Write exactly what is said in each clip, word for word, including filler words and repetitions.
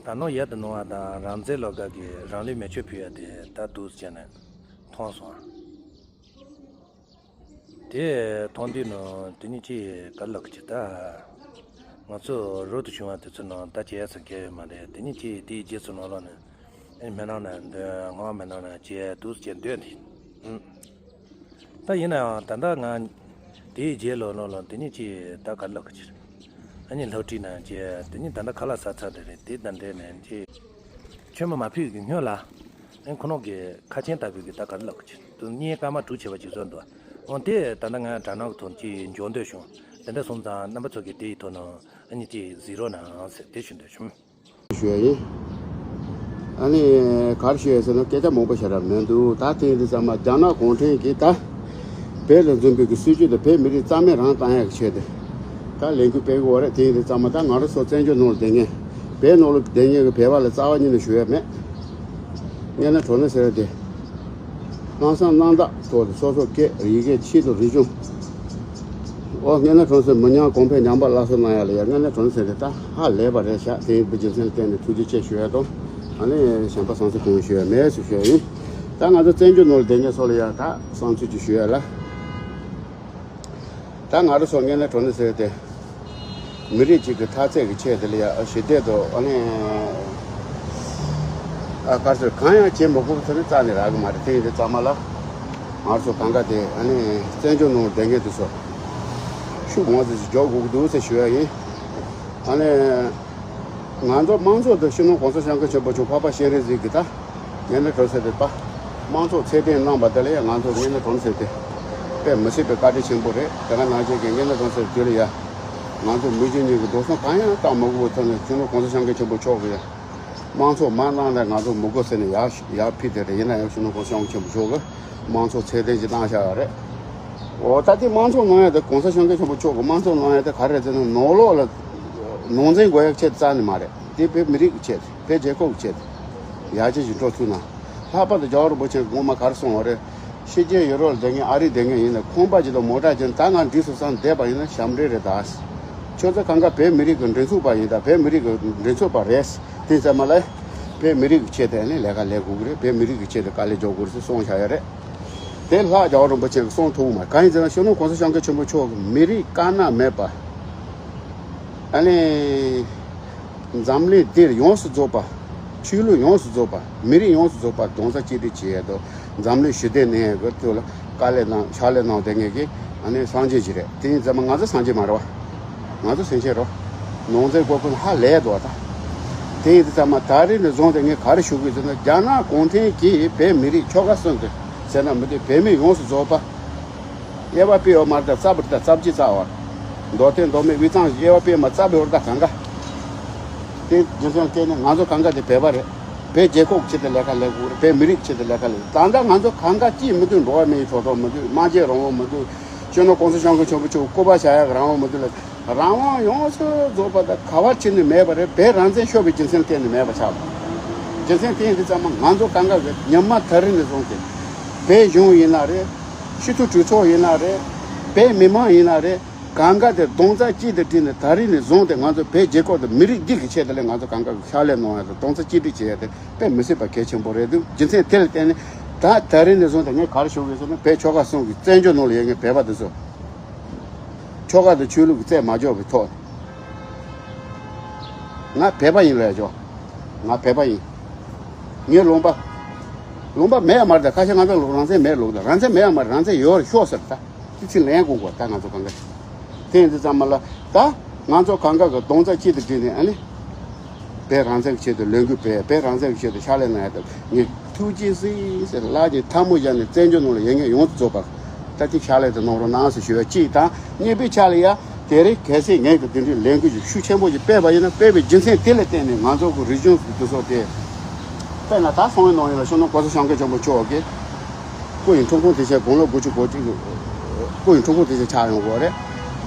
ད་ནང་ཡར་དུ་ནང་བ་དང་རང་བཙན་ལོ་དགའ་གི་རང་ལུས་མེ་མཆོད་ཕུལ་ཡ་དེ་ད་འདུག་ཟེར་ནས་མཐོང་སོང་། དེ་མཐོང་དུས་ནང་དེ་ནི་ཅི་ག་ལབ་ཀྱི་ད། ང་ཚོ་རོ་དུ་བྱུང་བ་དེ་ཚོ་ནང་ད་བྱས་ས་གལ་ཡོད་མ་རེད། དེ་ནི་ཅི་དེའི་རྗེས་སུ་ནང་ལོག་ནས་ཨེ་མི་ནང་ན་འདོན་ཧང་མི་ནང་ན་བྱས་འདུག་ཟེར་འདོན་དེ། ད་ཡིན་ན་ཡང་ད་ལྟ་ང་དེའི་རྗེས་ལོ་ལོ་ལོ་དེ་ནི་ཅི་ད་ག་ལབ་ཀྱི་རེད། ཨ་ནི་སློབ་ཁྲིད་ནང་བྱས་དེ་ནི་ད་ལྟ་ཁ་ལག་ཟ་ཚར་དེ་རེད། དེ་དང་འབྲེལ་ནས་ཅི་མཆོད་མེ་མ་ཕུལ་གི་སྔོན་ལ་ཨེ་ཁོ་ནོ་གི་ཁ་ཆེན་ལྟ་བུའི་གི་ད་ག་ལབ་ཀྱི་རེད། དུ་བརྙན་སྐར་མ་དྲུག་བྱས་པ་ཅིག་བཟོ་འདུག་འོན་ཏེ་ད་ལྟ་ང་དྲ་ནང་གི་ཐོག་ཅི་འཇོག་འདོད་བྱུང་། དེ་འདྲ་སོང་ཙང་རྣམ་པ་ཚོ་གི་དེའི་ཐོག་ནང་ཨ་ནི་ཅི་གཟིགས་རོགས་གནང་ཟེར་དེ་ཞུ་འདོད་བྱུང་། ཞུ་ཡ་ཡིན། ཨ་ནི་གར་ཞུ་ཡ་ཟེར་ན་སྐད་ཆ་མང་པོ་བཤད་ར་མི་འདུག་ད་ཐེངས་འདི་ཚང་མ་རྒྱ་ནག་གུང་ཁྲན་གྱིས་ད་བོད་ལ་འཛིན་པའི་གི་སྲིད་ཇུས་དེ་བོད་མི་རིགས་རྩ་མེད་རང་བཏང་ཡག་གི་ཆེད་དུ་ད་ལས་འགུལ་སྤེལ་གི་ཡོད་རེད། ཐེངས་འདི་ཚང་མ་ད་ང་རང་ཚོ་བཙན་བྱོལ་ནང་ལ་བསྡད་མཁན་བོད་ནང་ལ་བསྡད་མཁན་གི་བོད་པ་ལ་རྩ་བ་ཉིད་ནས་ཞུ་ཡ་མེད། ངས་ན་གྲོ་ནས་ཟེར་བ་དེ། ལམ་སང་རྣམ་དག་ཐོག་ཏུ་སོ་སོ་སྐད་ཡི་གེ་ཆེད་དུ་རིག་གཞུང་། ཨོ་ངས་ན་གྲོ་ཟེར་མི་ཉམས་གོང་འཕེལ་ཉམས་པ་སླར་གསོ་གནང་ཡ་ལ་ཡ་ངས་ན་གྲོ་ཟེར་དེ་ད་ཧ་ལས་པ་རེད་ཤག་དེ་ཡིན་པའི་རྒྱུ་མཚན་ལ་བརྟེན་ནས་ཐུགས་རྗེ་ཆེ་ཞུ་ཡ་དང་། ཨ་ནི་གཞན་པ་བསམ་ཚུལ་གང་ཞུ་ཡ་མེད་ཟེར་ཞུ་ཡ་ཡིན། ད་ང་ཚོ་བཙན་བྱོལ་ནང་ལ་བསྡད་མཁན་ཚོ་ལ་ཡ་ད་བསམ་ཚུལ་ཅིག་ཞུ་ཡ་ལ། ད་ང་རང་ཚོ་ངས་ན་གྲོ་ནས་ཟེར་ཏེ། མི་རིགས་གཅིག་གི་འཐབ་རྩོད་ཀྱི་ཆེད་དུ་ལ་ཡ་ཞི་བདེ་དང་ཨ་ནི། ཨ་གར་ཟེར་གང་ཡང་བྱེད་མི་དགོས་ཚོ་ནི་རྩ་ནས་རག་གི་མ་རེད། དེ་ཡིན་དུས་ཚང་མ་ལ། ང་རང་ཚོ་གང་ག་དེ་ཨ་ནི་བཙན་བྱོལ་ནང་བསྡད་མཁན་དེ་ཚོ། ཤུགས་མང་ཙམ་ཞིག་འཇོག་དགོས་ཀྱི་འདུག་ཟེར་ཞུ་ཡ་ཡིན། ཨ་ནི། ང་ཚོ་དམངས་གཙོ་དང་སྤྱི་ནོར་གོང་ས་སྐྱབས་མགོན་ཆེན་པོ་མཆོག་འཕགས་པ་སྤྱན་རས་གཟིགས་ཀྱི་ད། ངས་ནི་གྲོས་ཚོད་དེ་པ། དམངས་གཙོ་ཚད་ལྡན་གནང་བ་དེ་ལ་ཡང་ང་ཚོ་ངས་ནི་གྲོས་ཚོད་དེ། དཔེ་མི་སྲིད་པའི་བཀའ་དྲིན་ཆེན་པོ་རེད། དེ་ག་ནང་བཞིན་གྱི་ངས་ནི་གྲོས་ཚོད་དེ་ལ་ཡ། ང་ཚོ་མི་རྒྱུ་གཉིས་ཀྱི་འགྲོ་སོང་གང་ཡང་བཏང་མ་དགོས་པའི་ཐོག་ནས་སྤྱི་ནོར་གོང་ས་སྐྱབས་མགོན་ཆེན་པོ་མཆོག་གི་ཡ། དམངས་གཙོ་མ་གནང་ན་ང་ཚོ་མི་དགོས་ཟེར་ནས་ཡར་ཡར་ཕུལ་དེ་རེད། ཡིན་ན་ཡང་སྤྱི་ནོར་གོང་ས་སྐྱབས་མགོན་ཆེན་པོ་མཆོག་གིས་དམངས་གཙོ་ཚད་ལྡན་ཞིག་གནང་བཞག་ཡོད་རེད། འོ་ད་དེ་དམངས་གཙོ་གནང་ཡ་དེ་གོང་ས་སྐྱབས་མགོན་ཆེན་པོ་མཆོག་གིས་དམངས་གཙོ་གནང་ཡ་དེ་ག་རེ་རེད་ཟེར་ན་ནང་ལོགས་ལ་ནང་འཛིང་དགོས་ཡ་ཆེད་རྩ་ནས་མ་རེད། དེ་བོད་མི་རིགས་ཀྱི་ཆེད་དུ་བོད་རྒྱལ་ཁབ་ཀྱི་ཆེད་དུ་ཡར་རྒྱས་ཀྱི་འགྲོ་ཐུབ་ན། ལྷག་པར་དུ་རྒྱལ་བ་རིན་པོ་ཆེ་གིས་སྔོན་མ་ག་རེ་གསུངས་པ་རེད། ཕྱི་རྒྱལ་ཡུ་རོབ་ལ་བསྡད་མཁན་ཨ་རི་བསྡད་མཁན་ཡིན་ན་ཁང་པ་ཅིག་དང་མོ་ཊ་ཅིག་ད་ང་འགྲིག་སོང་བསམ་བསྡད་པ་ཡིན་ན་ཞབས་འདྲེན་རེད་ད། ཁྱོད་ཚོ་གང་ག་བོད་མི་རིགས་ཀྱི་མགྲིན་ཚབ་པ་ཡིན་ད། བོད་མི་རིགས་ཀྱི་མགྲིན་ཚབ་པ་རེད། དེ་ཚང་མ་ལ་བོད་མི་རིགས་ཀྱི་ཆེད་དུ་ནི་ལས་ཀ་ལས་དགོས་ཀྱི་རེད། བོད་མི་རིགས་ཀྱི་ཆེད་དུ་དཀའ་ལས་རྒྱག་དགོས་རེད་ཟེར་གསུངས་བཞག་ཡ་རེད། དེ་ལྷག་རྒྱལ་བ་རིན་པོ་ཆེ་གིས་གསུངས་ཐུབ་མ་རེད། གང་ཡིན་ཟེར་ན་སྤྱི་ནོར་གོང་ས་སྐྱབས་མགོན་ཆེན་པོ་མཆོག་གིས་མི་རིགས་དཀར་ནག་མེད་པ། ཨ་ནི། འཛམ་གླིང་འདིར་ཡོངས་སུ་རྫོགས་པ། ཆོས་ལུགས་ཡོངས་སུ་རྫོགས་པ། མི་རིགས་ཡོངས་སུ་རྫོགས་པ་རྡོག་རྩ་གཅིག་སྒྲིལ་བྱེད་ཡས་དང་འཛམ་གླིང་ཞི་བདེ་གནས་ཡས་ཀྱི་ཐོག་ལ་དཀའ་ལས་གནང་ཕྱག་ལས་གནང་བསྡད་མཁན་གྱི་ཨ་ནི་སངས་རྒྱས་ཅིག་རེད། དེ་ཡིན་ཙང་མ་ང་ཚོ་སངས་རྒྱས་མ་རེད་བ། ང་ཚོ་སེམས་ཅན་རེད། ནང་འཛིང་སྐོར་ཀུན་ཧ་ལས་འདུག་བ་ད། དེ་ཡིན་ཙང་མ་ད་རེས་ནས་བཟུང་སྟེ་ངས་ག་རེ་ཞུ་གི་ཡོད་ཟེར་ན་རྒྱ་ནག་གུང་ཁྲན་གྱིས་བོད་མི་རིགས་ཆོལ་ཁ་གསུམ་དུ་ཟེར་ན་མི་འདུག་བོད་མི་ཡོངས་སུ་རྫོགས་པ། དབྱེ་བ་སྤེལ་བ་མ་རེད་ད། རྩ་བ་རེད་ད། རྩ་བརྒྱུད་རྩ་བ་རེད། མདོ་སྟོད་མདོ་སྨད་དབུས་གཙང་དབྱེ་བ་སྤེལ་མ་རྩ་བའི་བར་ད་གང་ག་དེ་རྒྱུ་མཚན་བརྟེན་ནས་ང་ཚོ་གང་ག་དེ་བོད་པ་རེད། བོད་རྒྱལ་ཁབ་ཆེད་དུ་ལས་ཀ་ལས་དགོས་རེད། བོད་མི་རིགས་ཆེད་དུ་ལས་ཀ་ལས། ད་ལྟ་ང་ཚོ་གང་ག་ཅིས་མི་འདུག་འགྲོ་བ་མིའི་ཐོབ་ཐང་མི་འདུག་སྨྲ་བརྗོད་རང་དབང་མི་འདུག་སྤྱི་ནོར་གོང་ས་སྐྱབས་མགོན་ཆེན་པོ་མཆོག་སྐུ་པར་བཞག་ཡག་རང་དབང་མི་འདུག་ལ། རང་དབང་ཡོངས་སུ་རྫོགས་པ་དང་ག་བ་ཕྱིན་ནས་མེད་པ་རེད། བོད་རང་བཙན་ཤོར་བའི་རྒྱུ་མཚན་བརྟེན་ནས་མེད་པ་ཆགས་པ། རྒྱུ་མཚན་དེ་ཡིན་དུས་ཙམ་པ་ང་ཚོ་གང་ག་གི་ཉི་མ་ད་རིང་ནས་བཟུང་སྟེ། བོད་གཞུང་ཡིན་ན་རེད། སྤྱི་འཐུས་གྲོས་ཚོགས་ཡིན་ན་རེད། བོད་མི་མང་ཡིན་ན་རེད། གང་ག་དེ་རྡོག་རྩ་གཅིག་ཏུ་བསྒྲིལ་ནས་ད་རིང་ནས་བཟུང་སྟེ་ང་ཚོ་བོད་རྒྱལ་ཁབ་དང་མི་རིགས་འདི་གི་ཆེད་དུ་ལས་ང་ཚོ་གང་ག་གི་ཕྱག་ལས་གནང་ཡ་དང་རྡོག་རྩ་གཅིག་སྒྲིལ་བྱེད་ཡ་དེ་དཔེ་མི་སྲིད་པ་གལ་ཆེན་པོ་རེད་འདུག་རྒྱུ་མཚན་དེ་ལ་བརྟེན་ནས་ད་ད་རིང་ནས་བཟུང་སྟེ་ངས་ག་རེ་ཞུ་གི་ཡོད་ཟེར་ན་བོད་ཆོལ་ཁ་གསུམ་གྱི་བཙན་བྱོལ་ནང་ལ་ཡོད་མཁན་བོད་པ་དེ་ཚོ། ཆོལ་ཁ་དང་ཆོས་ལུགས་ཀྱི་རྩོད་མ་རྒྱག་པའི་ཐོག་ནས། ང་བོད་པ་ཡིན་ལབ་ཆོག་ང་བོད་པ་ཡིན། ངའི་ལུང་པ། ལུང་པ་མེད་ཡ་མ་རེད་ད། ཁ་ཤས་ང་ཚོ་རང་བཙན་མེད་ལབ་ད། རང་བཙན་མེད་ཡ་མ་རེད། རང་བཙན་ཡོད་རེད་ཤོག་ཟེར་ད། དེ་ཚིག་ལན་དགོས་གོ་ད་ང་ཚོ་གང་ག་དེ་ཡིན་དུས་ཙམ་པ་ལ་ད་ང་ཚོ་གང་ག་གི་རྡོག་རྩ་གཅིག་ཏུ་བསྒྲིལ་ནས་ཨ་ནི། བོད་རང་བཙན་གྱི་ཆེད་དུ་ལས་འགུལ་སྤེལ། བོད་རང་བཙན་གྱི་ཆེད་དུ་ཕྱག་ལས་གནང་ཡ་དང་ངས་ཐུགས་རྗེ་གཟིགས་ཟེར་ལག་གི་ཐལ་མོ་སྦྱར་ནས་བཙན་བྱོལ་ནང་ལ་ཡོད་མཁན་ཡོངས་སུ་རྫོགས་པར་ད་ཐེངས་ཕྱག་ལས་དེ་གནང་རོགས་གནང་ཟེར་ཞུ་བ་གཅིག་དང་། གཉིས་པའི་ཆ་ལ་ཡ་དེ་རིང་གལ་སྲིད་ངས་ཀྱི་དེ་འདྲའི་ལས་འགུལ་ཞིག་ཤུགས་ཆེན་པོ་ཞིག་སྤེལ་བ་ཡིན་ན་སྤེལ་བའི་རྒྱུ་མཚན་དེ་ལ་བརྟེན་ནས་ང་ཚོ་གི་རིག་གཞུང་འདི་ཚོ་དེ་དཔེར་ན་ད་སོང་བའི་ནང་ཡིན་ལ་ཤོ་ནོ་གོ་ས་སྐྱབས་མགོན་ཆེན་པོ་མཆོག་གིས། སྐུ་ཡི་འཁྲུངས་སྐར་དེ་ཆ་དགུང་ལོ་དགུ་བཅུ་གོ་གཅིག་གི་སྐུ་ཡི་འཁྲུངས་སྐར་དེ་ཆ་ཆགས་ཡོང་གི་ཡོད་རེད།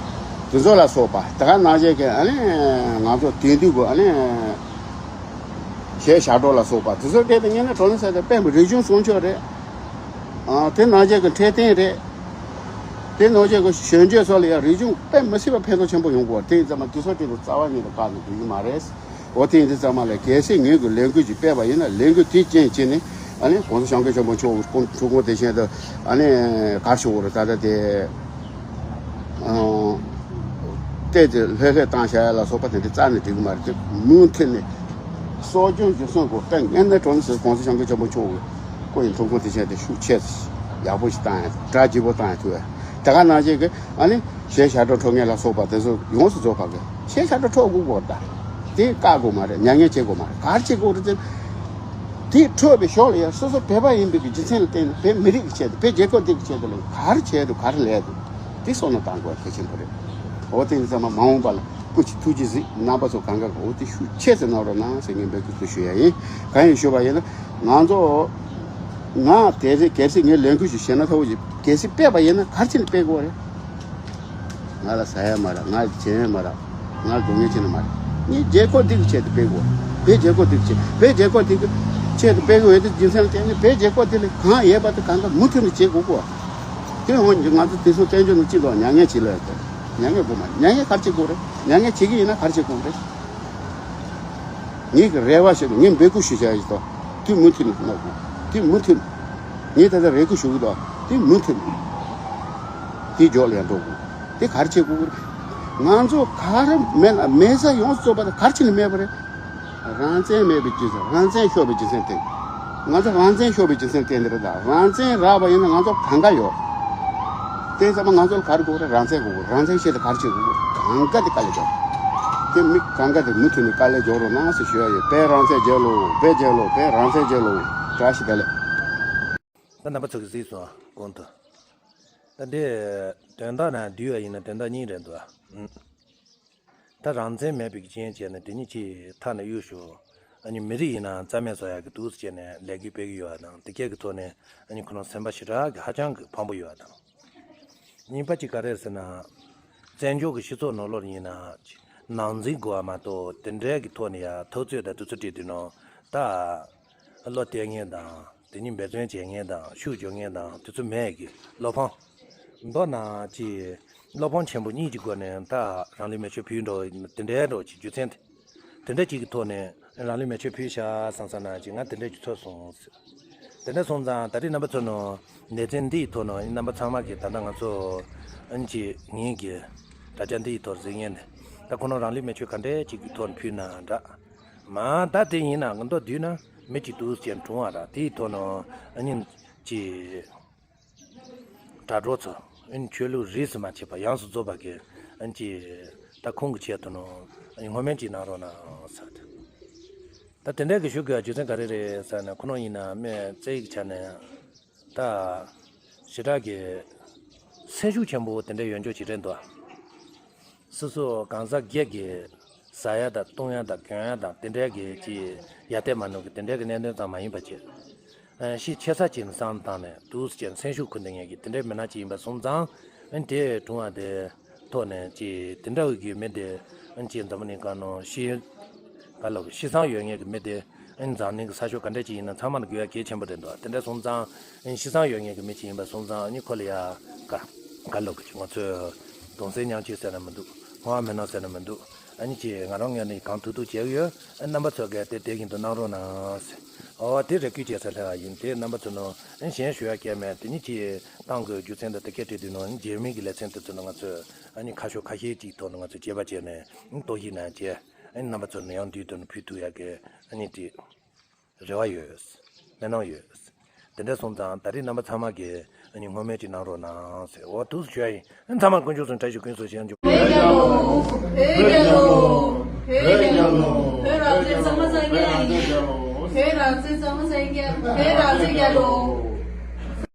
དེ་ཚོ་ལ་སོགས་པ་དེ་ག་ནང་བཞིན་གྱི་ཨ་ནི་ང་ཚོ་དེང་དུས་ཀྱི་ཨ་ནི་གཞས་ཞབས་བྲོ་ལ་སོགས་པ་དེ་ཚོ་སྐད་དུ་ཉན་ན་གྲོང་ནས་ཟེར་ཏེ་དཔེ་མི་རིག་གཞུང་སྲུང་སྐྱོབ་རེད། ཨ་དེ་ནང་བཞིན་གྱི་འཕྲོད་བསྟེན་རེད། དེ་ནང་བཞིན་གྱི་གཞོན་སྐྱེས་ཚོ་ལ་ཡང་རིག་གཞུང་དཔེ་མི་སྲིད་པ་ཕན་ཐོགས་ཆེན་པོ་ཡོང་གི་ཡོད་རེད། དེ་ཡིན་ཙང་མ་དེ་ཚོ་སྐད་དུ་རྩ་བ་ཉིད་དུ་བཀག་ནས་འགྲོ་གི་མ་རེད། འོ་དེ་ཡིན་དུས་ཙམ་པ་ལ་གལ་སྲིད་ངེད་ཀྱི་ལས་འགུལ་ཅིག་སྤེལ་བ་ཡིན་ན་ལས་འགུལ་དེའི་རྐྱེན་བྱས་ནས་ཨ་ནི་༸གོང་ས་༸སྐྱབས་མགོན་ཆེན་པོ་མཆོག་གི་འཁྲུངས་སྐར་དེ་བཞིན་དུ་ཨ་ནི་ག་རེ་ཞུ་དགོས་རེད། ད་ལྟ་དེ་ཨ་བལྟས་ཏེ་ལྷོད་ལྷོད་བཏང་བཞག་ཡ་ལ་སོགས་པ་དེ་འདྲ་རྩ་ནས་འགྲིག་གི་མ་རེད། དེ་མུ་མཐུད་ནས་གསོ་སྐྱོང་རྒྱུན་སྲུང་དགོས། དཔེ་ངན་ནས་གྲོངས་ཟེར་༸གོང་ས་༸སྐྱབས་མགོན་ཆེན་པོ་མཆོག་གི་སྐུ་ཡི་འཁྲུངས་སྐར་དེ་བཞིན་དུ་ཤུགས་ཆེ་ཡག་པོ་ཞིག་བཏང་ཡ་གྲ་རྒྱས་པོ་བཏང་ཡ་ཐུབ་ཡ། དེ་ག་ནང་བཞིན་གྱི་ཨ་ནི་གཞས་ཞབས་བྲོ་འཁྲབ་མཁན་ལ་སོགས་པ་དེ་ཚོ་ཡོངས་སུ་རྫོགས་པ་གི་གཞས་ཞབས་བྲོ་འཁྲབ་དགོས་གོ། ད་དེ་བཀག་དགོས་མ་རེད། མྱ་ངན་བྱེད་དགོས་མ་རེད། ག་རེ་བྱེད་དགོས་རེད་ཟེར། དེ་འཁྲབ་པའི་ཞོར་ལ་ཡང་སོ་སོ་བོད་པ་ཡིན་པའི་གི་རྒྱུ་མཚན་ལ་བརྟེན་ནས་བོད་མི་རིགས་ཀྱི་ཆེད་དུ་བོད་རྒྱལ་ཁབ་འདི་གི་ཆེད་དུ་ལ་ག་རེ་བྱས་འདུག་ག་རེ་ལས་འདུག་དེ་བསམ་བློ་བཏང་དགོས་གལ་ཆེན་པོ་རེད། འོ་དེ་ཡིན་ཙང་མ་འོངས་པ་ལ་སྐུ་མཁྱེན་ཐུགས་རྗེ་གཟིགས། རྣམ་པ་ཚོ་གང་ག་གི་འོ་དེ་ཤུགས་ཆེ་ཙམ་གནང་རོགས་གནང་ཟེར་ངས་འབོད་སྐུལ་ཞུ་ཡ་ཡིན། གང་ཡིན་ཞུས་པ་ཡིན་ན་ང་ཚོ་ང་དེ་རེད། གལ་སྲིད་ངས་ལས་འགུལ་ཞིག་བྱས་ན་ཐོག་གི་གལ་སྲིད་སྤེལ་བ་ཡིན་ན་ག་རེ་བྱས་ནས་སྤེལ་དགོས་རེད། ང་ལ་ཟ་ཡ་མ་རག་ང་ལ་བྱེད་ཡ་མ་རག་ང་ལ་སྡུག་བསྔལ་བྱེད་ནི་མ་རེད། ངས་རྒྱལ་ཁབ་འདི་གི་ཆེད་དུ་སྤེལ་དགོས། བོད་རྒྱལ་ཁབ་འདི་གི་ཆེད་བོད་རྒྱལ་ཁབ་འདི་གི་ཆེད་དུ་སྤེལ་དགོས་ཡོད་དེ་རྒྱུ་མཚན་ལ་བརྟེན་ནས་བོད་རྒྱལ་ཁབ་འདི་ལ་གང་ཡོད་པ་དེ་གང་ག་མུ་མཐུད་ནས་བྱེད་དགོས་གོ། དེ་འོན་ཀྱང་ང་ཚོ་དེ་ཚོ་བཙན་བྱོལ་ནང་སྤྱི་ཚོགས་མྱ་ངན་བྱེད་ལ་ཡོད་དེ། མྱ་ངན་དགོས་མ་རེད། མྱ་ངན་ག་རེ་བྱེད་དགོས་རེད། མྱ་ངན་བྱེད་ཀྱི་ཡིན་ན་ག་རེ་བྱེད་དགོས་རེད། ངེད་ཀྱི་རེ་བ་ཞིག་ངས་འབོད་སྐུལ་ཞུ་བྱ་ཡིན་ཏོ། དེ་མུ་མཐུད་ནས་གནང་དགོས། དེ་མུ་མཐུད་ནས་ངས་ད་ལྟ་རེ་སྐུལ་ཞུ་གི་འདུག་དེ་མུ་མཐུད་ནས་དེ་མགྱོགས་ལ་ཡང་འགྲོ་དགོས། དེ་ག་རེ་བྱེད་དགོས་རེད། ང་ཚོ་ག་རེ་མེད་ན་མེད་ས་ཡོངས་སུ་རྫོགས་པ་དེ་ག་རེ་བྱས་ནས་མེད་པ་རེད། རང་བཙན་མེད་པའི་རྒྱུ་མཚན། རང་བཙན་ཤོར་བའི་རྒྱུ་མཚན་དེ། ང་ཚོ་རང་བཙན་ཤོར་བའི་རྒྱུ་མཚན་དེ་འདི་རེད། ད་རང་བཙན་རག་པ་ཡིན་ན་ང་ཚོ་གང་ག་ཡོད། དེ་ཚང་མ་ང་ཚོ་ལ་ག་རེ་དགོས་རེད། རང་བཙན་དགོས། རང་བཙན་ཆེད་དུ་ག་རེ་བྱེད་དགོས། གང་ག་དེ་དཀའ་ལས་རྒྱག་དེ་མི་གང་ག་དེ་མུ་མཐུད་ནས་དཀའ་ལས་རྒྱག་རོགས་གནང་ཟེར་ཞུ་ཡ་ཡོད། བོད་རང་བཙན་རྒྱལ་ལོ། བོད་རྒྱལ་ལོ། བོད་རང་བཙན་རྒྱལ་ལོ། བཀྲ་ཤིས་བདེ་ལེགས། ད་རྣམ་པ་ཚོ་གིས་གཟིགས་སོང་གོང་དུ། ད་འདི་དོན་དག་ནང་བསྡུས་པ་ཡིན་ན་དོན་དག་གཉིས་རེད་འདུག་ཨ། ད་རང་བཙན་མེད་པའི་རྐྱེན་བྱས་ནས་དེ་ཉིད་ཀྱི་མཐའ་ནས་གཡུག་ཞོག་ཨ་ནི་མི་རིགས་ཡིན་ནའང་རྩ་མེད་བཟོ་ཡག་གི་འདུག་ཟེར་བྱས་ནས་ལས་འགུལ་སྤེལ་གྱི་ཡོད་པ་དང་། དེ་སྐད་ཀྱི་ཐོག་ནས་ཨ་ནི་ཁོ་རང་སེམས་པ་ཞེ་དྲག་གི་ཧ་ཅང་གི་ཕངས་པོ་ཡོད་པ་དང་། གཉིས་པ་གཅིག་ག་རེད་ཟེར་ན། བཙན་བྱོལ་གྱི་སྤྱི་ཚོགས་ནང་ལོགས་ཡིན་ན་ནང་འཛིང་དགོས་པ་མ་གཏོགས་དེ་འདྲའི་གི་ཐོག་ནས་ཡ་འཐབ་རྩོད་དང་དེ་ཚོ་བྱེད་དུས་ནང་ད་བློ་གཏད་མཁན་དང་དེ་ཉིད་འབད་བརྩོན་བྱེད་མཁན་དང་ཤུགས་རྒྱག་མཁན་དང་དེ་ཚོ་མེད་གི། བློ་ཕམ། མདོར་ན་ཅིག་བློ་ཕམ་ཆེན་པོ་གཉིས་ཀྱི་སྒོ་ནས་ད་རང་ལུས་མེ་མཆོད་ཕུལ་འགྲོ་དེ་འདྲའི་འགྲོ་ཅིག་རྒྱུ་མཚན་དེ། དེ་འདྲ་ཅིག་གི་ཐོག་ནས་རང་ལུས་མེ་མཆོད་ཕུལ་བཞག་བསམ་བསམ་ན་ཅིག་ང་དེ་འདྲ་ཅིག་ཚོར་སོང་། དེ་འདྲ་སོང་ཙང་ད་རེས་རྣམ་པ་ཚོ་ནང་ལེ་ཚན་འདི་ཡི་ཐོག་ནས་རྣམ་པ་ཚང་མ་གིས་ད་ལྟ་ང་ཚོ་ཨ་ནི་ཅིག་ངེད་ཀྱི་དྲ་རྒྱ་འདི་ཡི་ཐོག་གཟིགས་མཁན་དེ་ད་ཁོ་རང་རང་ལུས་མེ་མཆོད་ག་འདྲ་ཅིག་གི་ཐོག་ནས་ཕུལ་ན་འདྲ། མ་ད་དེ་ཡིན་ན་ང་མདོར་བསྡུས་ན་མི་གཅིག་འདུག་ཅེས་གྲུང་བ་ར་དེའི་ཐོག་ནས་ཨ་ནི་ཅིག་དྲ་གྲོགས་ཚོ་ཨ་ནི་ཆོས་ལུགས་རིས་སུ་མ་ཆད་པ་ཡོངས་སུ་རྫོགས་པ་གི་ཨ་ནི་ཅིག་ད་ཁོང་གི་ཆེད་དུ་ནོ་ཨ་ནི་བསྔོ་སྨོན་ཅིག་གནང་རོགས་གནང་ཟེར། ད་དེ་འདྲ་གི་ཞུ་དགོས་རྒྱུ་མཚན་ག་རེ་རེད་ཟེར་ན། ཁོ་རང་ཡིན་ན་མི་རྩེ་ཡི་ཆ་ནས་ད་ཞེ་དྲག་གི་སེམས་ཤུགས་ཆེན་པོ་དེ་འདྲ་ཡོད་འཇོག་ཅིག་རེད་འདུག་སོ་སོ་གང་ཟག་སྒེར་གྱི་ཟ་ཡ་དང་བཏུང་ཡ་དང་གྱོན་ཡ་དང་དེ་འདྲའི་གི་ཅིག་ཡ་བལྟས་མ་ནུབ་གི་དེ་འདྲའི་གི་གནད་དོན་ཙམ་མ་ཡིན་པ་བྱས། ཨ་ཤི་ཆེ་ས་ཅིག་ནས་བསམ་བཏང་ནས་འདུག་སེ་བྱས་ནས་སེམས་ཤུགས་འཁོར་འདོན་མཁན་གི་དེ་འདྲའི་མི་སྣ་ཅིག་ཡིན་པ་སོང་ཙང་། ཨ་དེ་གྲུང་བ་དེ་ཐོག་ནས་ཅིག་དེ་འདྲ་བའི་གི་མི་དེ་ཨ་ཅིག་འཛམ་བུ་གླིང་སྒང་ནང་ཤི་ག་ལབ་ཤི་སའང་ཡོད་མཁན་གི་མི་དེ་ཨ་འཛམ་གླིང་གི་ས་ཕྱོགས་ག་འདྲ་ཅིག་ཡིན་ན་ཚང་མ་ལ་དགོས་ཡ་གལ་ཆེན་པོ་རེད་འདུག་དེ་འདྲ་སོང་ཙང་ཨ་ཤི་སའང་ཡོད་མཁན་གི་མི་ཅིག་ཡིན་པ་སོང་ཙང་ཨ་ནི་ཁོ་ལ་ཡ་ག་ག་ལབ་གི་ཅིག་ང་ཚོས་གདུང་སེམས་མཉམ་སྐྱེད་ཟེར་ན་མི་འདུག་བསྔོ་བ་སྨོན་ལམ་ཟེར་ན་མི་འདུག་ཨ་ནི་ཅིག་ང་རང་ངོས་ནས་གང་ཐུབ་ཐུབ་བྱེད་ཀྱི་ཡོད། ཨ་རྣམ་པ་ཚོ་གས་དེ་དེ་བཞིན་དུ་གནང་རོགས་གནང་ཟེར། ཨོ་དེ་རེ་སྐུལ་བྱེད་ས་ལྷག་ཡིན། དེ་རྣམ་པ་ཚོ་ནང་ཨ་གཞན་ཞུ་ཡ་གལ་མེད། དེ་ཉིད་ཀྱི་ཏང་གི་རྒྱུ་མཚན་དང་དེ་སྐད་བྲིས་དུས་ནང་རྗེས་མའི་གི་ལེ་ཚན་དེ་ཚོ་ནང་ང་ཚོས་ཨ་ནི་ཁ་ཕྱོགས་ཁ་ཤས་ཅིག་ཐོག་ནས་ང་ཚོས་དཔྱད་པ་བྱས་ནས་རྟོག་ཞིབ་གནང་རྗེས་ཨ་ནི་རྣམ་པ་ཚོ་ནས་ཡང་དུས་དུ་ཕུལ་ཐུབ་ཡ་གི་ཨ་ནི་དེ་རེ་བ་ཡོད། སྨོན་ལམ་ཡོད། དེ་འདྲ་སོང་ཙང་ད་རེས་རྣམ་པ་ཚང་མ་གིས་ཨ་ནི་བསྔོ་སྨོན་ཅིག་གནང་རོགས་གནང་ཟེར། འོ་འདུག་སེ་ཞུ་ཡ་ཡིན། ཨ་ཚང་མ་དཀོན་མཆོག་གསུམ་བཀྲ་ཤིས་ཀུན་སྩལ་ཞིང་འཇུག་བོད་རྒྱལ་ལོ། བོད་རྒྱལ་ལོ། བོད་རྒྱལ་ལོ། བོད་རང་བཙན་གཙང་མ་གཙང་རྐྱང་ཡིན། བོད་རང་བཙན་གཙང་མ་གཙང་རྐྱང་། བོད་རང་བཙན་རྒྱལ་ལོ།